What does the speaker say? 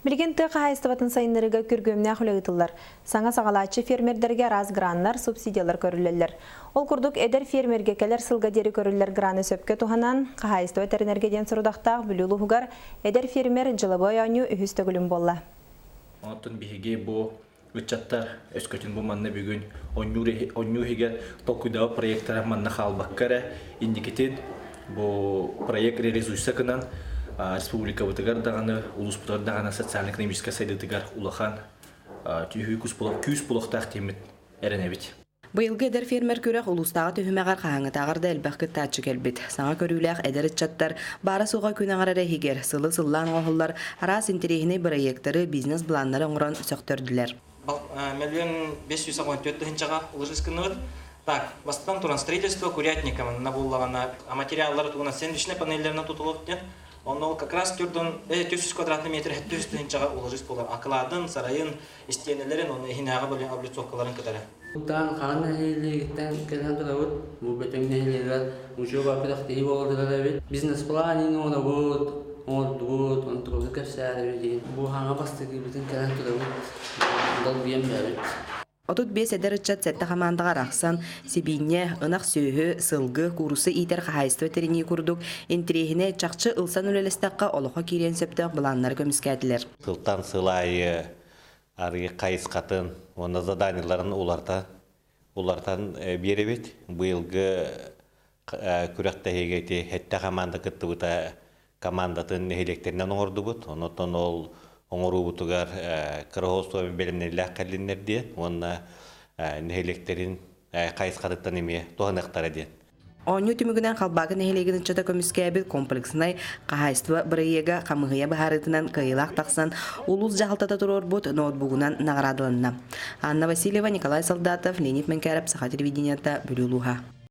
Билигин тыа хаһаайыстыбатын сайыннарыыга күргүөмнээх үлэ ыытыллар. Саҥа саҕалааччы фермердэргэ араас граннар, субсидиялар көрүллэллэр. Ол курдук, эдэр фермергэ кэлэр сылга диэри көрүллэр граны сөпкө туһанан, хаһаайыстыба тэринэргэ диэн сорудахтаах Бүлүү улууһугар Эдэр фермер дьылабыай оонньуу үһүс төгүлүн буолла. Онтон биһиги бу ыччаттар өскөтүн бу манна бүгүн онньуу иһигэр толкуйдаабыт проектара манна хаалбакка эрэ инникитин бу проект реализуйса гынан республикабытыгар даҕаны улууспутугар даҕаны социально-экономическай сайдыытыгар улахан күүс булуохтаах диэммит эрэнэбит. Быйылгы эдэр фермер күрэх улуустааҕы түһүмэҕэр хаһааҥҥытааҕар да элбэх кыттааччы кэлбит. Саҥа көрүүлээх эдэр ыччаттар баара-суоҕа күн аҥара эрэ иһигэр сылы сыллаан оҥоһуллар араас интэриэһинэй бырайыактары, бизнес-былааннары оҥорон сөхтөрдүлэр. Миллион 514 тыһыынчаҕа ылыш гынныбыт. Так, бастатан туран строительство курятника манна буоллаҕына материаллары тугунан сэндвичнэй панеллэринэн тутулуох диэн. Онно ол как раз түрдөн 400 квадратный метр 700 тыһыынчаҕа уложись буолар. Акылаатын, сарайын, истиэнэлэрин, уонна иһинээҕи бөлүн облицовкаларын кытары. Куттаан хаан нэһилиэгиттэн кэлэн турабыт. Бу Бөтүҥ нэһилиэгэр учуоба күрэхтэһии буола эбит. Бизнес-план оҥоробут, оҥордубут, онтукабыт кэпсээрэбит диэн. Бу хаҥа бастакыбытын кэлэн турабыт. Долгуйан бэбит. 35 эдэр ыччат сэттэ хамаандаҕа арахсан, сибиинньэ, ынах сүөһү, сылгы, куурусса иитэр хаһаайыстыба тэринии курдук интэриэһинэй чахчы ылсан үлэлэстэххэ олоххо киириэн сөптөөх былааннары көмүскээтилэр. Сылтан сыл аайы арыы хайысхатын уонна заданиеларын уларытан уларытан биэрэбит. Быйылгы күрэхтэһиигэ ити сэттэ хамаанда кыттыбыта командатын нэһилиэктэринэн оҥордубут. Онтон ол оҥоруубутугар кыра бэлэмнэлээх кэллиннэр диэн уонна нэһилиэктэрин хайысхатыттан эмиэ туһаныахтара диэн. Оонньуу түмүгүнэн Халбаакы нэһилиэгин ыччата көмүскээбит комплекснай хаһаайыстыба бырайыага хамыыһыйа быһаарыытынан кыайыылаах тахсан, улуус дьаһалтата туруорбут ноутбугунан наҕараадаланна. Анна Васильева, Николай Солдатов, Леонид Мэҥкээрэп, Саха телевидениета, Бүлүү улууһа.